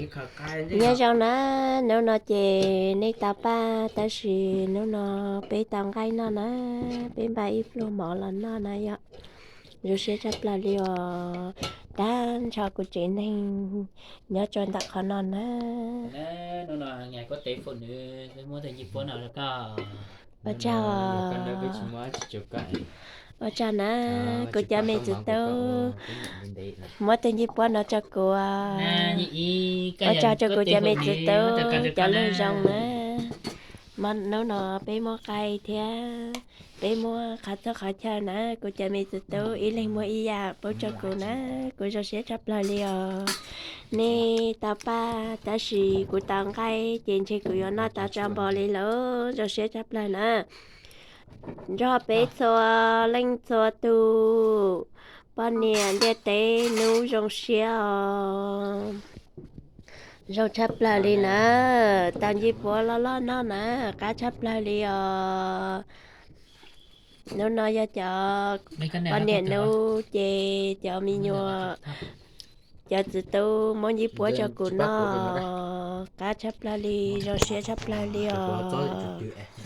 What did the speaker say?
Nyob zoo na, hnub no ces nej tau paj, tab sis hnub no peb tau nqaij noj na, peb npaj ib pluag mov los noj na yom. Zoo siab tshaj plaws li os, tag nrho kuv tsev neeg nyob rau ntawm qhov no na. Ua tsaug, ua tsaug na, kuv cov me txiv tub muab tus ncej puab no rau kuv. Ua tsaug rau kuv cov me txiv tub cov lus zoo na. Hnub no peb muab nqaij thiab peb muab qhov txhua qhov chaw na, kuv cov me txiv tub ib leeg muab ib yam pub rau kuv na, kuv zoo siab tshaj plaws li os. Nej tau paj tab sis kuv tau nqaij ces ntshe kuv yuav noj tau tso npo li lawm, zoo siab tshaj plaws na. Nrog peb txhua leej txhua tus poj niam ntiaj teb hnub zoo siab os. Zoo tshaj plaws li na, tau ncej puab loj loj noj na, qab tshaj plaws li os. Hnub no yog cov poj niam hnub ces cov me nyuam, cov txiv tub muab ncej puab rau kuv noj, qab tshaj plaws li, zoo siab tshaj plaws li os.